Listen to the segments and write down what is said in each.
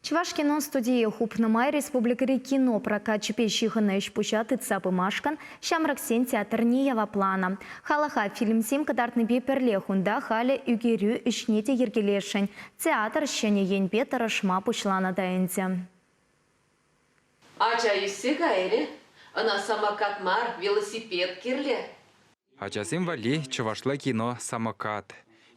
Чӑвашкино студие хупнӑ май республикӑри кино прокачӗпе ҫыхӑннӑ ӗҫ-пуҫа тытса пымашкӑн Ҫамрӑксен театрне явапланӑ. Халӑха фильмсем кӑтартнипе пӗрлех унта халӗ ӳкерӳ ӗҫне те йӗркелесшӗн. Театр ҫӗнӗ енпе тӑрӑшма пуҫланӑ та ӗнтӗ. Ача ӳссе кайрӗ. Ӑна самокат мар, велосипед кирлӗ. Ачасем валли чӑвашла кино «Самокат».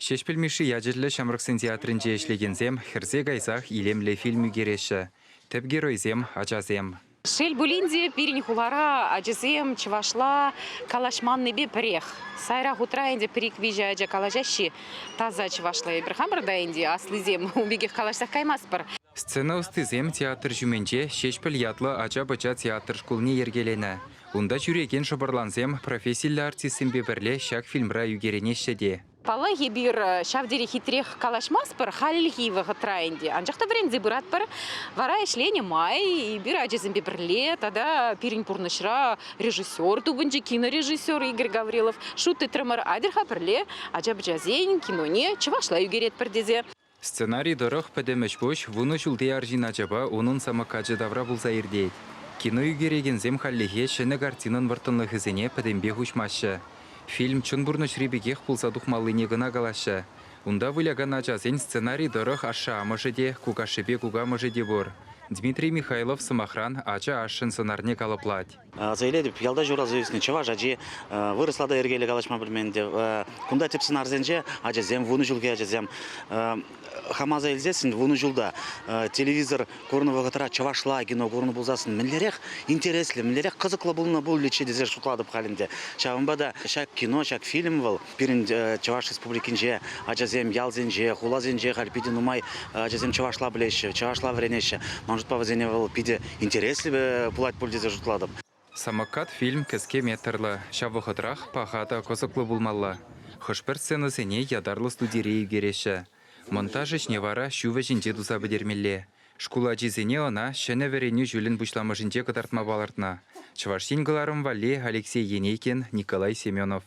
Ҫеҫпӗл Мишши ячӗллӗ Ҫамрӑксен театрӗнче ӗҫлекенсем хӗрсе кайсах илемлӗ фильм ӳкереҫҫӗ. Тӗп геройсем – ачасем. Шел пулин те, пирӗн хулара ачасем чӑвашла калаҫманнипе пӗрех. Сайра хутра ӗнтӗ пӗр-ик-виҫӗ ача калаҫаҫҫӗ таса чӑвашла. Эпир хамӑр та ӗнтӗ аслисем ун пекех калаҫсах каймастпӑр. Сцена ӑстисем театр ҫумӗнче Ҫеҫпӗл ятлӑ ача-пӑча театр шкулне йӗркеленӗ. Унта ҫӳрекен шӑпӑрлансем профессиллӗ артистсемпе пӗрле ҫак фильмра ӳкерӗнеҫҫӗ те. Паллах, эпир ҫав тери хитрех калаҫмастпӑр хальхи вӑхӑтра ӗнтӗ, анчах та вӗренсе пыратпӑр. Вара ӗҫленӗ май эпир ачасемпе пӗрле тата пирӗн пурнӑҫра режиссер тупӑнчӗ, кинорежиссер Игорь Гаврилов. Шут тытрӑмӑр, атьӑр-ха пӗрле ача-пӑчасен киноне чӑвашла ӳкеретпӗр тесе. Сценари тӑрӑх пӗтӗм ӗҫ-пуҫ вунӑ ҫулти арҫын ачапа унӑн самокачӗ тавра пулса иртет. Кино ӳкерекенсем хальлӗхе ҫӗнӗ картинӑн вӑрттӑнлӑхӗсене пӗтӗмпех уҫмаҫҫӗ. Фильм чӑн пурнӑҫри пекех пулса тухмаллине кӑна калаҫҫӗ. Унта вылякан ачасен сценари тӑрӑх ашшӗ-амӑшӗ те, кукашшӗпе кукамӑшӗ те пур. Дмитрий Михайлов, сӑмахран, ача ашшӗн сӑнарне калӑплать. Аса илетӗп, ялта ҫуралса ӳснӗ чӑваш ачи вырӑсла та йӗркеллӗ калаҫма пӗлмен те. Кунта тӗп сӑнарсенче ачасем, вунӑ ҫулхи ачасем. Хам аса илсессӗн вунӑ ҫулта телевизор курнӑ вӑхӑтра чӑвашла кино курнӑ пулсассӑн мӗнлерех интереслӗ, мӗнлерех кӑсӑклӑ пулнӑ пулӗччӗ тесе шутлатӑп халь ӗнтӗ. Ҫавӑнпа та ҫак кино, ҫак фильм вӑл пирӗн Чӑваш Республикинче ачасем ялсенче, хуласенче халь питӗ нумай ачасем чӑвашла пӗлеҫҫӗ, чӑвашла вӗренеҫҫӗ. Ман шутпа вӗсене вӑл питӗ интереслӗ пулать пуль тесе шутлатӑп. «Самокат» фильм кӗске метрлӑ, ҫав вӑхӑтрах паха та кӑсӑклӑ пулмалла. Хӑш-пӗр сценӑсене ятарлӑ студире ӳкереҫҫӗ. Монтаж ӗҫне вара ҫу вӗҫӗнче туса пӗтермелле. Шкул ачисене ӑна ҫӗнӗ вӗренӳ ҫулӗн пуҫламӑшӗнче кӑтартма палӑртнӑ. Чӑваш Ен кӑларӑм валли Алексей Енейкин, Николай Семенов.